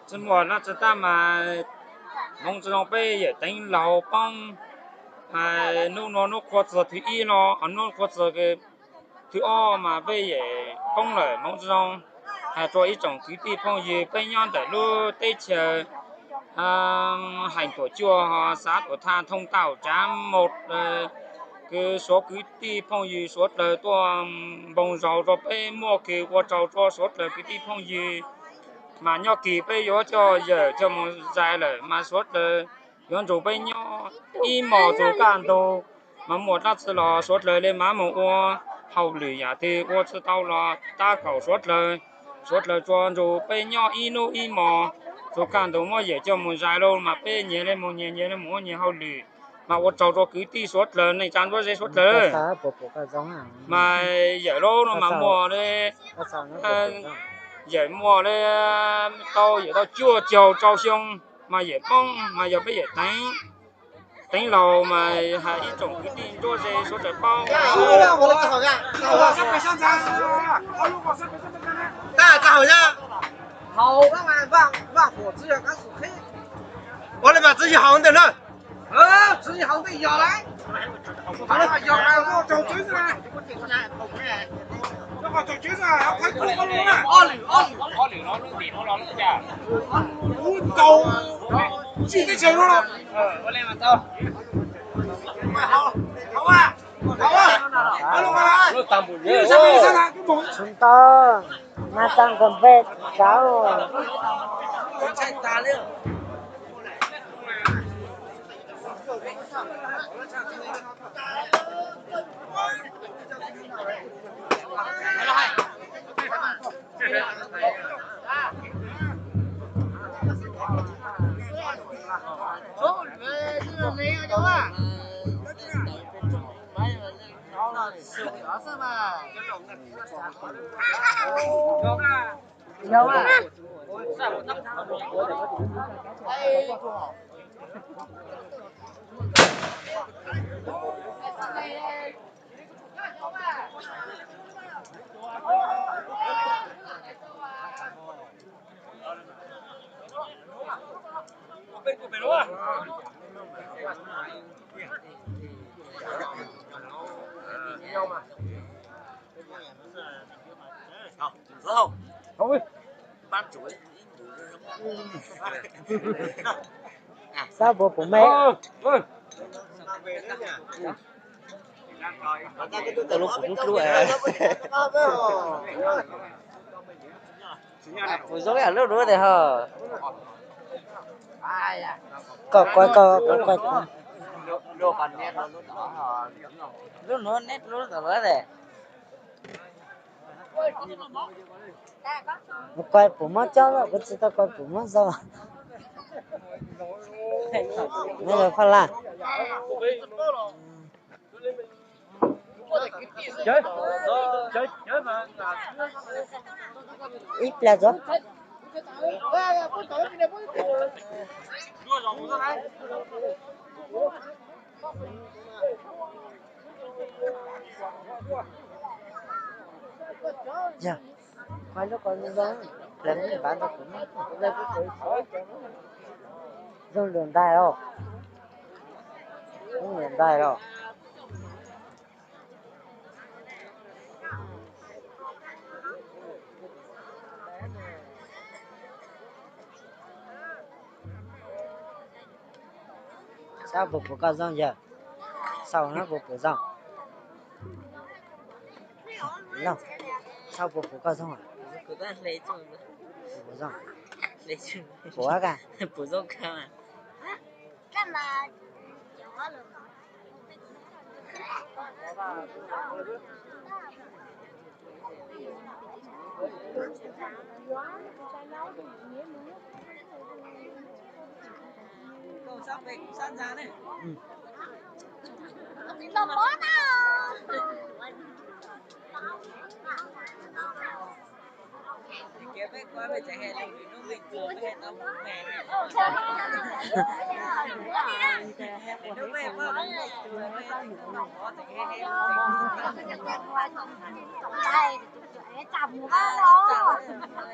Tsi muaj dlaab tsi tab mas Hmoob Tsi Zoo peb yawm Teev Laug poob, hnub nuav hnub qhua txug thib ib no, hnub qhua txug thib ob mas peb yawm poob lawm Hmoob Tsi Zoo. Has rua ib tsoom kwv tij phooj ywg peb nyob ntawm lub teb chaws Heem Tuam Cuaj, xav Tuam Thaj, thoob Tauj, Tsav Mos, kws suav kwv tij phooj ywg suav dlawg tuaj npoo zaus rua peb muaj kws ua tsaug rua suav dlawg kwv tij phooj ywg. Mas nyob kis peb yuav coj yawm coj moog zais lawm mas suav dlawg yuav nrug peb nyob ib mos txug kaj ntug. Mas muaj dlaab tsi los suav dlawg le mas moog ua hauj lwm, yam twg ua tsi tau los tab kaum suav dlawg. Suav dlawg tsuas nrug peb nyob ib nub ib mos txug kaj ntug muab yawm coj moog zais lawm mas peb nyias le moog nyias, nyias le moog ua nyias hauj lwm. Mas ua tsaug rua kwv tij suav dlawg, neej tsa nruab zeb suav dlawg. Mas yawm lub no mas muaj le, yawm muaj le tau, yawm tau cuaj caug rau xyoo, mas yawm poob mas yog peb yawm Teev, Teev Laug mas has ib tsoom kwv tij nruab zeb suav dlawg paub. Ua le mas tsi yog haus ntawm na. Tsis tau, mas tau nkaus npe tsav. Xab puas pum me? Lub kuv lub lub. Kuv zoo ib yam lub nuav tiag ho. Koj koj koj koj. Lub nuav neb lub tom luav tiag. Kuv koj pum mob coob, kuv tsis tau koj pum mob zoo. Neb los phaj laj. Ib pliag tso. Yog, qhov lub ko zoo, pleev npav rau kuv. Zoo lwm ntais os. Zoo lwm ntais los. Xab puas pum koj zoo yawg? Xaus na puas pum zoo? Xab puas pum koj zoo? Pum zoo. Pum ka.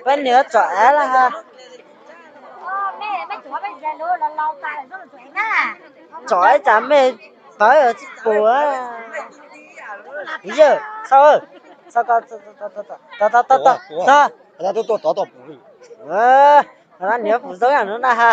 Peb niam tsom av lawm ha. Tsom ib tsam mej pawv tsis pum. Yawg, txhob, txhob, txhob, txhob, txhob, txhob, txhob, niam pum zoo yam no na ha.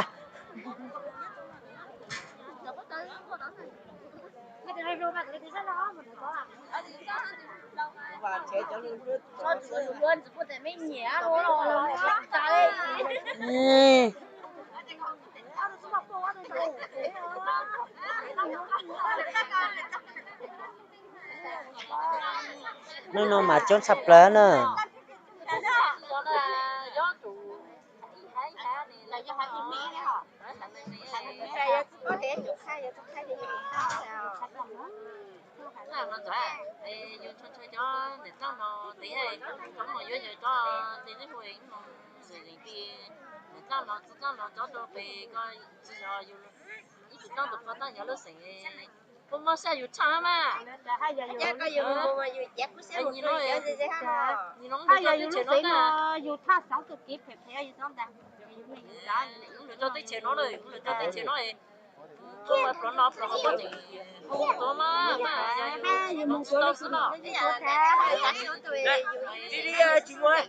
Hnub no mas coob tshaj plaws na. Ib tug tub tus pog tau nyob lub xeem, puas muaj sab yus tshaj mas. Haj yog yus lub xeem no yus thaj xeeb kawg kiv phem phem yus txhob ntag. Yus lwm rau teb chaws no lawm, yus lwm rau teb chaws no, tuaj mas pluav no pluav hauv pob tseem hu tuav mas mas yus mus tsis tau xwb no. Yus ib yam pab tsis muaj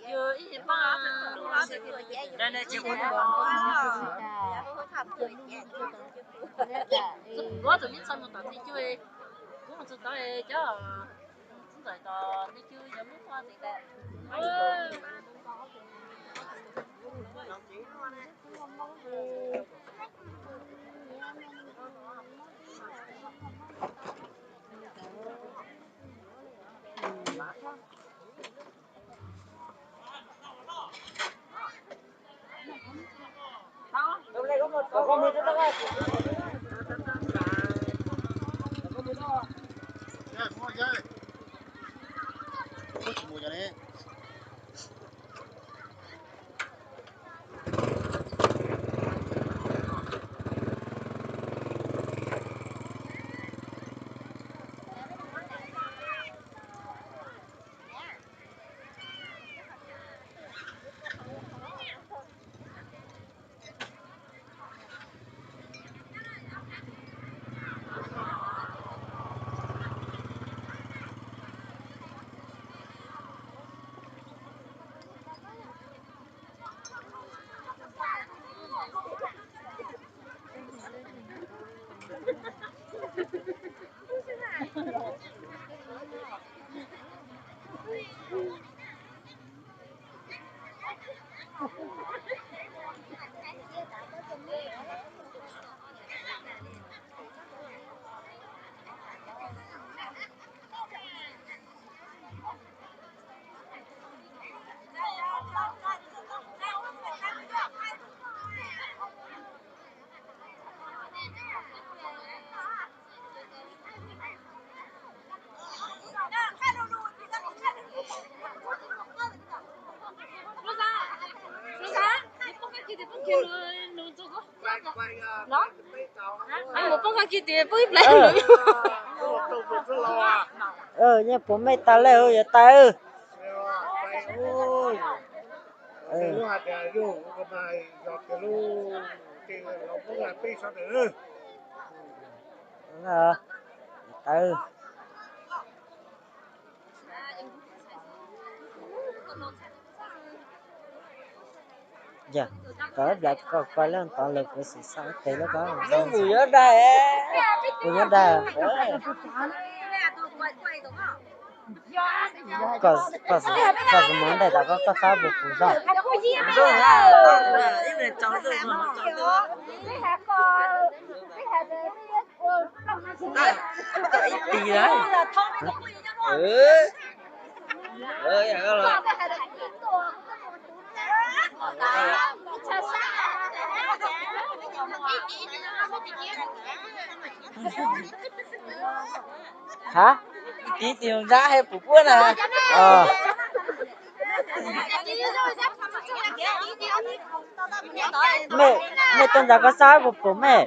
Kuv tus me ntxhais mus tom teb chaws, kuv mus txog tod cov txheeb ntxawm tom teb chaws yog muab txog tsev tas. Yeej puas meej tas lawm yog tas. Yog, koj ib pliag koj koj leej tod lawm kuv xav xav tes lawm koj. Kuv nyob dag. Koj, koj, koj mus ntaim tas koj, koj fab puas puv zog. Ib tis. Ha? Ib tis tis zab he puv puab na. Mej, mej tuaj ntawm koj xab puas pum mej?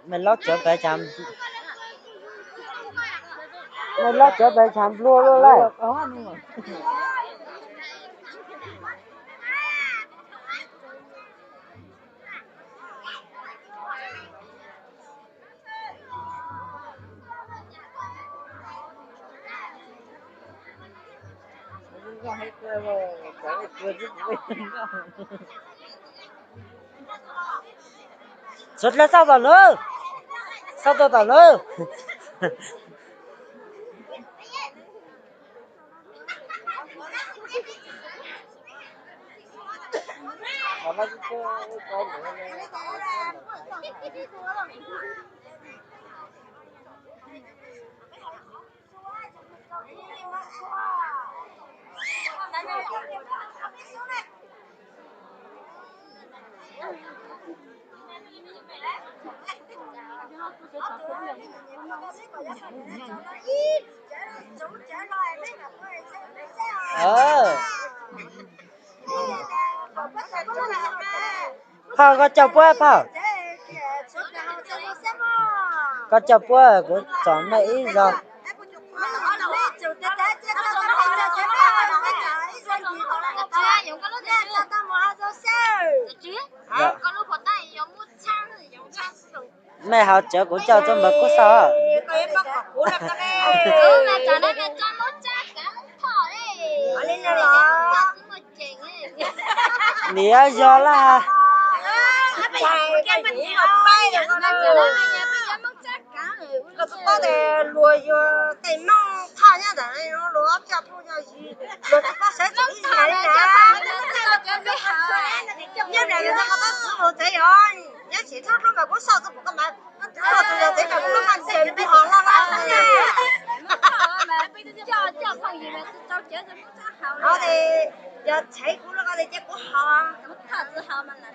Mej lob cov pes, mej lob cov pes tshav nplua luaj lawm. Suav dlawg xauj tom na, xauj tuaj tom na. Phauj, koj coj puab phauj. Koj coj puab, kuv tsom mej ib zaug. Mej hauv tsev kuv coj tuaj npawg Kub Xauj. Nim yog laj. Luag yog tej Moob Thoj nyob ntawm luag ob coj phooj yog luag tsis paub sawv tsees ib yam li na. Nyob nram no koj txwv mus tsev yog nyob tsis txhob hlub npawg Kub Xauj txog pum koj mas. Koj tus yog tsev npawg Kub Xauj mas ntshe npawg ho laj laj. Yog tsev kuv loj ko ces kuv ho.